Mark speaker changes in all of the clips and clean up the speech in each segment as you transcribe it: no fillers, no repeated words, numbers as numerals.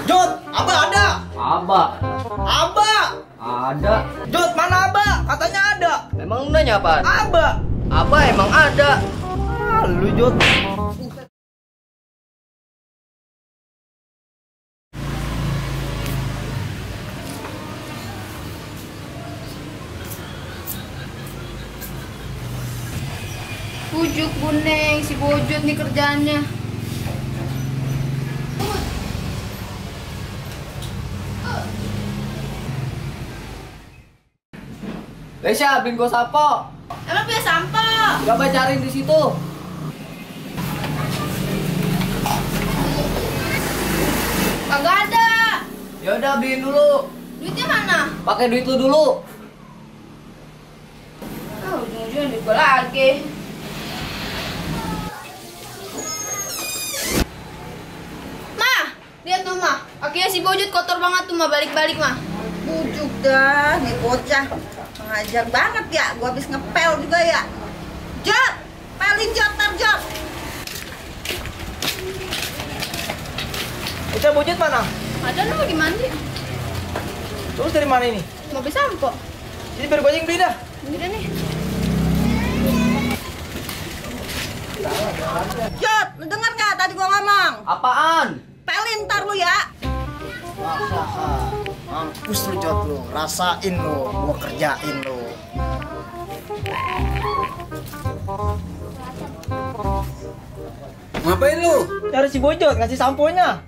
Speaker 1: Jod, Abah ada.
Speaker 2: Abah.
Speaker 1: Abah.
Speaker 2: Ada.
Speaker 1: Jod, mana Abah? Katanya ada.
Speaker 2: Emang lu nanya apaan?
Speaker 1: Abah.
Speaker 2: Abah emang ada.
Speaker 1: Lu Jod.
Speaker 3: Pujuk Buneng, si Bojot nih kerjaannya.
Speaker 2: Lesya, bingo sapo.
Speaker 3: Emang punya sampah?
Speaker 2: Coba cariin di situ.
Speaker 3: Kagak ada.
Speaker 2: Ya udah beliin dulu.
Speaker 3: Duitnya mana?
Speaker 2: Pakai duit lu dulu.
Speaker 3: Ah, ujung-ujungnya duit gua lagi. Mah, lihat tuh mah. Kakinya si Bojot kotor banget tuh mah, balik-balik mah.
Speaker 4: Bujuk dah, nih bocah mengajar banget ya. Gua habis ngepel juga ya. Jot, pelin Jot, tar Jot.
Speaker 1: Itu Bojot mana?
Speaker 3: Ada lu lagi mandi.
Speaker 1: Terus dari mana ini?
Speaker 3: Mobil sampo.
Speaker 1: Jadi biar gue aja yang beli dah.
Speaker 3: Ini dah nih.
Speaker 4: Jot, lu denger nggak tadi gua ngomong?
Speaker 2: Apaan?
Speaker 4: Pelin ntar lu ya.
Speaker 1: Mampus lu Jod lu. Rasain lu. Gua kerjain lu.
Speaker 5: Ngapain lu?
Speaker 1: Cari si Bojot, ngasih samponya.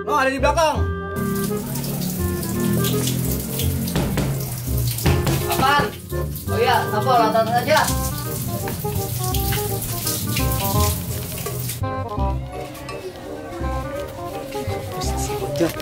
Speaker 5: No, ada di belakang.
Speaker 2: Apaan? Oh iya, sapo lantas aja.
Speaker 1: Si Bojot.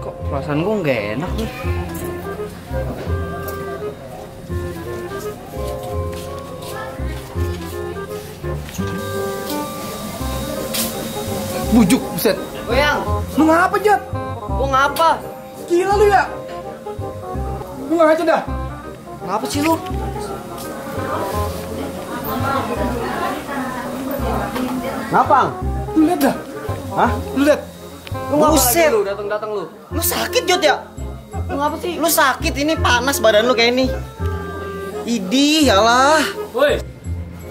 Speaker 2: Kok perasaan gue nggak enak nih?
Speaker 5: Bujuk, buset.
Speaker 2: Goyang,
Speaker 5: Lu ngapa, Jat?
Speaker 2: gua ngapa?
Speaker 5: Gila lu ya? Lu ngaca dah?
Speaker 2: Ngapa sih lu?
Speaker 5: Ngapang? Lu liat dah? Hah? Lu liat?
Speaker 2: Lu ngapa lagi
Speaker 1: Buset.
Speaker 2: lu datang-datang lu?
Speaker 1: Lu sakit Jod ya?
Speaker 2: Lu ngapa sih?
Speaker 1: Lu sakit, ini panas badan lu kayak ini. Idih, yalah.
Speaker 6: Woi,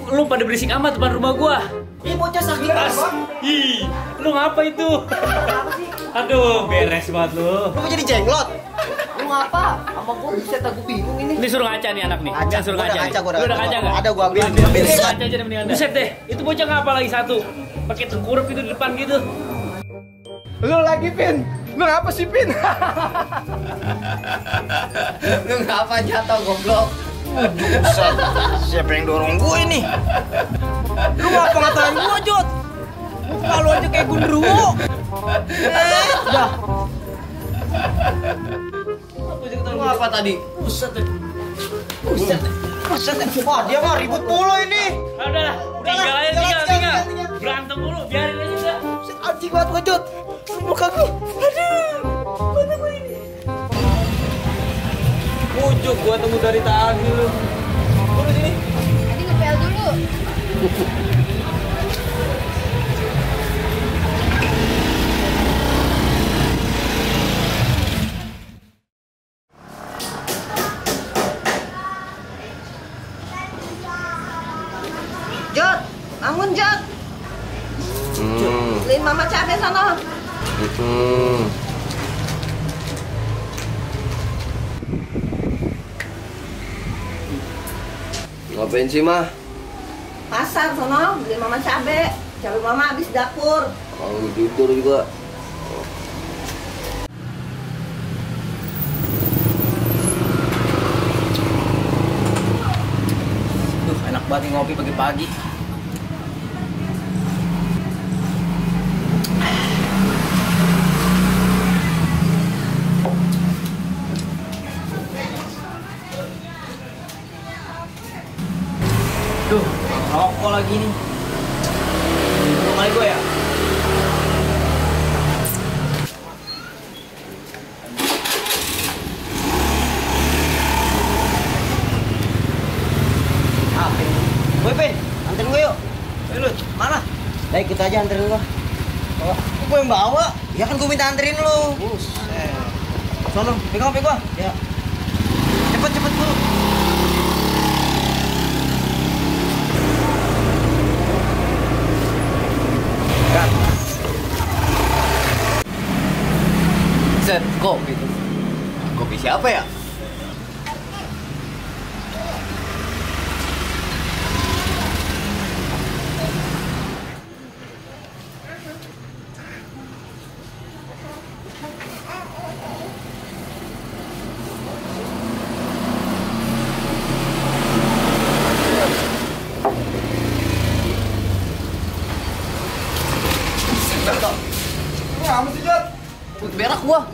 Speaker 6: lu pada berisik amat depan rumah gua.
Speaker 1: Ih, bocah sakit
Speaker 6: Tas. Ih, lu ngapa itu? Aduh, beres banget lu.
Speaker 1: Lu mau jadi jenglot?
Speaker 2: Lu ngapa? Sama gua bisa aku bingung ini.
Speaker 6: Ini suruh ngaca nih anak nih.
Speaker 1: Ngaca,
Speaker 6: Jangan suruh
Speaker 1: gua udah
Speaker 6: ngaca.
Speaker 1: ngaca,
Speaker 6: nih.
Speaker 1: gua udah
Speaker 6: Lu udah
Speaker 1: ngaca.
Speaker 6: ngaca enggak?
Speaker 1: Ada, gua ambil.
Speaker 6: Ambil
Speaker 1: Ambil.
Speaker 6: ngaca aja mendingan. Buset deh, itu bocah ngapa lagi satu? Pakai tengkurap itu di depan gitu.
Speaker 5: Lu lagi, Pin? Lu ngapa sih, Pin?
Speaker 2: Lu ngapa jatuh goblok?
Speaker 1: Buset. Siapa yang dorong gue ini? Lu ngapa ngatain gua, Jod? Kalau aja kayak gundurwo. Dah.
Speaker 2: Lu ngapa tadi?
Speaker 1: Buset deh. Buset deh. Buset deh. Wah, dia mah ribut mulu ini.
Speaker 6: Ah, udahlah, tinggal aja, tinggal. Berantem mulu, biarin aja udah.
Speaker 1: Buset, anjing banget gua, Jod. Muka gua. Aduh. Mana gua ini?
Speaker 5: Bujuk, gua tunggu dari tadi lu.
Speaker 1: Gua di sini.
Speaker 3: Tadi ngepel dulu.
Speaker 4: Jot, bangun Jot. Beliin mama cabai sana.
Speaker 2: Ngapain sih mah?
Speaker 4: Pasar sana, beliin mama cabai. Cabai mama habis dapur.
Speaker 2: Mau tidur juga.
Speaker 1: Duh, enak banget nih ngopi pagi-pagi. Duh, rokok lagi nih. Belum kali gue ya? Apa ini? Gue Pin, anterin gue yuk. Ayo lu, mana?
Speaker 5: Baik, kita aja anterin gua.
Speaker 1: Oh, gue yang bawa. Ya kan gue minta anterin lu.
Speaker 5: Buset.
Speaker 1: Sono, pegang HP gua.
Speaker 5: Ya.
Speaker 1: Cepet buru. Kan.
Speaker 2: Set, kopi tuh. Kopi siapa ya?
Speaker 5: Amat sih, Jot.
Speaker 2: Berak gua.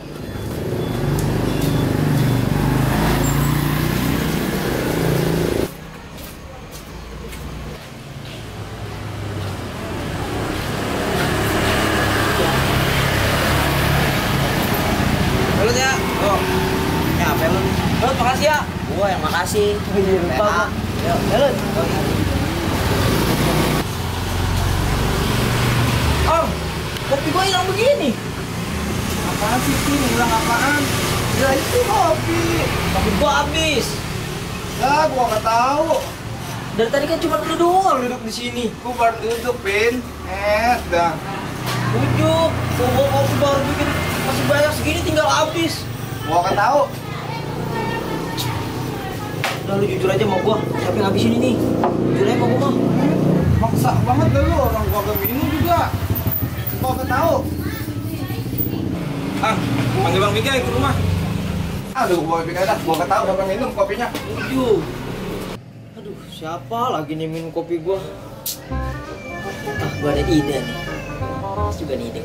Speaker 1: Halo ya. Oh. Ya, apa lu? Halo, makasih ya.
Speaker 5: Gua yang makasih.
Speaker 1: Lupa.
Speaker 5: Yuk, jalan.
Speaker 1: Om, kopi gua hilang begini.
Speaker 5: Apaan sih, Pin? Hilang apaan? Ya itu kopi.
Speaker 1: Kopi gua habis.
Speaker 5: Ya, gua nggak tahu.
Speaker 1: Dari tadi kan cuma lu doang duduk di sini.
Speaker 5: Gua baru duduk, Pin. Dah.
Speaker 1: Ujuk, gua kopi baru bikin masih banyak segini tinggal habis.
Speaker 5: Gua nggak tahu.
Speaker 1: Udah lu jujur aja sama gua, siapa yang habisin ini? Jujur aja sama gua mah.
Speaker 5: Maksa banget dah lu, orang gua gak minum juga. Gua nggak tahu.
Speaker 1: Ah, panggil Bang Pika ke rumah.
Speaker 5: Aduh, gua pikir dah. Gua nggak tahu siapa yang minum kopinya.
Speaker 1: Ujuk. Aduh, siapa lagi nih minum kopi gua? Ah, gua ada ide nih. Juga nih ide.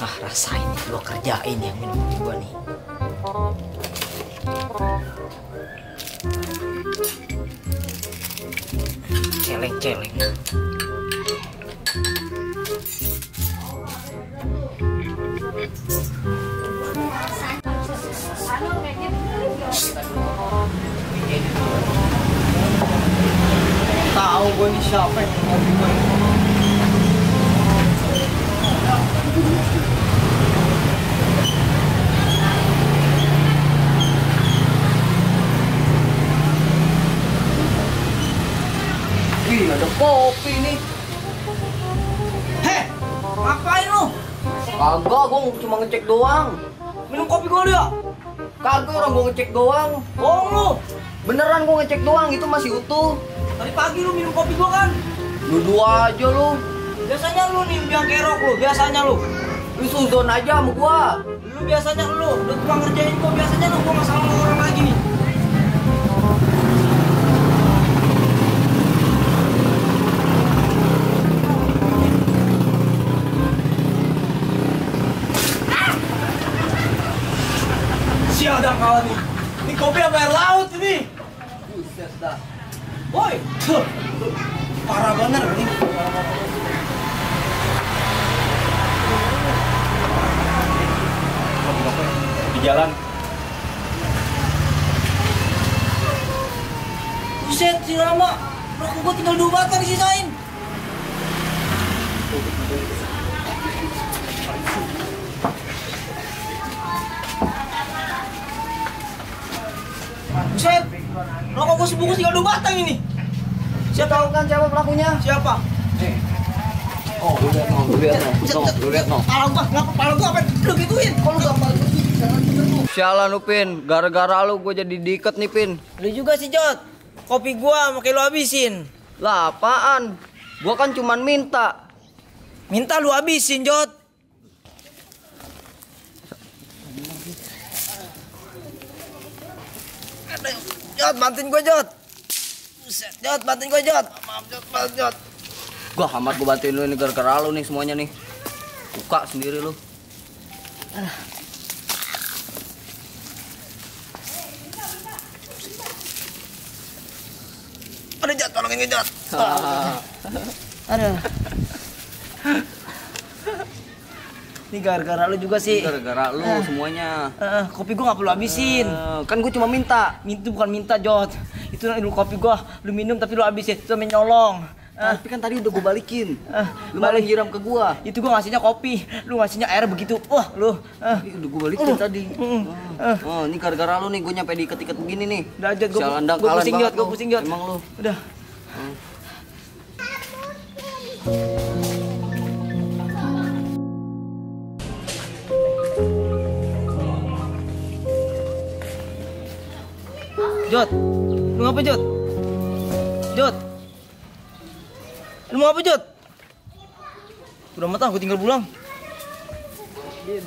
Speaker 1: Ah, rasain nih, gua kerjain yang minum kopi gua nih. Celeng-celeng. Tahu gue nih siapa yang kopi gue.
Speaker 2: Wih, ada kopi nih.
Speaker 1: Heh, ngapain lu?
Speaker 2: Kagak, gua cuma ngecek doang.
Speaker 1: Minum kopi gue lu ya?
Speaker 2: Kagak, orang gua ngecek doang.
Speaker 1: Bohong lu.
Speaker 2: Beneran gua ngecek doang, itu masih utuh.
Speaker 1: Tadi pagi lu minum kopi gue kan?
Speaker 2: Lu dua aja lu.
Speaker 1: Biasanya lu nih biang kerok lu, biasanya lu.
Speaker 2: Lu suzon aja sama gua.
Speaker 1: Lu biasanya lu tukang ngerjain gua, biasanya lu gua masalah sama orang lagi nih. Sial dah kawan nih. Ini kopi apa air laut ini?
Speaker 2: Buset dah.
Speaker 1: Woi, parah bener nih.
Speaker 6: Di jalan.
Speaker 1: Buset, si Rama. Rokok gua tinggal 2 batang disisain. Buset, rokok gua sebungkus tinggal 2 batang ini.
Speaker 2: Siapa tahu kan siapa pelakunya?
Speaker 1: Siapa?
Speaker 2: Oh, lu lihat no, lu lihat no. Lu lihat no.
Speaker 1: Kepala gua apa? Lu gituin. Kok lu gampang sih? Jangan bener lu.
Speaker 2: Sialan lu, Pin. Gara-gara lu gua jadi diikat nih, Pin.
Speaker 1: Lu juga sih, Jot. Kopi gua makai lu habisin.
Speaker 2: Lah, apaan? Gua kan cuman minta.
Speaker 1: Minta lu habisin, Jot. Aduh, Jot, bantuin gua, Jot. Buset, Jot, bantuin gua, Jot. Maaf, Jot, maaf, Jot.
Speaker 2: Gua amat gua bantuin lu ini gara-gara lu nih semuanya nih. Buka sendiri lu.
Speaker 1: Ada
Speaker 2: Jod, tolongin gue, Jod.
Speaker 1: Aduh. Ini gara-gara lu juga sih.
Speaker 2: Gara-gara lu semuanya.
Speaker 1: Kopi gua nggak perlu habisin.
Speaker 2: Kan gue cuma minta.
Speaker 1: Itu bukan minta, Jod. Itu lu kopi gua, lu minum tapi lu habisin. Itu menyolong.
Speaker 2: Tapi kan tadi udah gue balikin. Lu malah
Speaker 1: balik.
Speaker 2: nyiram ke gua.
Speaker 1: Itu gua ngasihnya kopi, lu ngasihnya air begitu. Wah, lu.
Speaker 2: Udah gue balikin tadi. Ini gara-gara lu nih gue nyampe diikat-ikat begini nih.
Speaker 1: Udah, Jod,
Speaker 2: Sialan
Speaker 1: gua pusing,
Speaker 2: banget
Speaker 1: Jod, gua
Speaker 2: lu.
Speaker 1: pusing, Jod.
Speaker 2: Emang lu.
Speaker 1: Udah. Jod, lu ngapa, Jod? Jod, lu mau apa, Jod? Udah matang, aku tinggal pulang. Dia